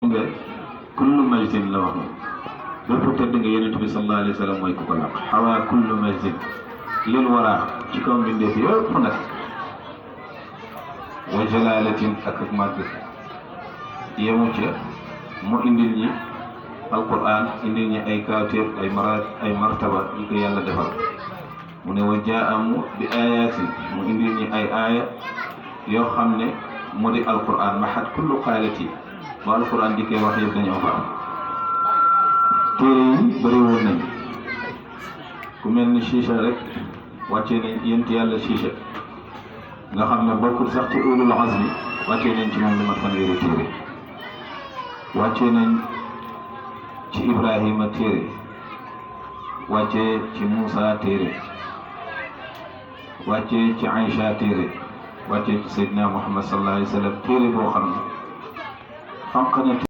nga kullu majtin la wax bépp tedd nga yonent bi sallallahu alayhi wa sallam mooy ku ko laq xawaa kullu majtin lil waraa ci kaw mbindeef yëpp nag wa jalalatin ak màgg yemu ca mu indil ñi alquran indil ñi ay kawteef ay martaba yi ko yàlla defal mu ne wa jaamu bi ayatin mu indil ñi ay aaya yoo xam ne mu di alquran maxat kullu xaalati ba alquran di koy wax yëpp dañoo fa am téere yi bëri woon nañ ku mel ni Chicha rek wàccee nañ yent yàlla Chicha nga xam ne bokkul sax ci ulul azmi wàccee nañ ci moom lu ma fanweeri téere wàccee nañ ci Ibrahima téere wàccee ci Moussa téere wàccee ci Aïcha téere wàccee ci Seydina Muhammad sallallahu alayhi wa sallam téere boo xam ne fanq na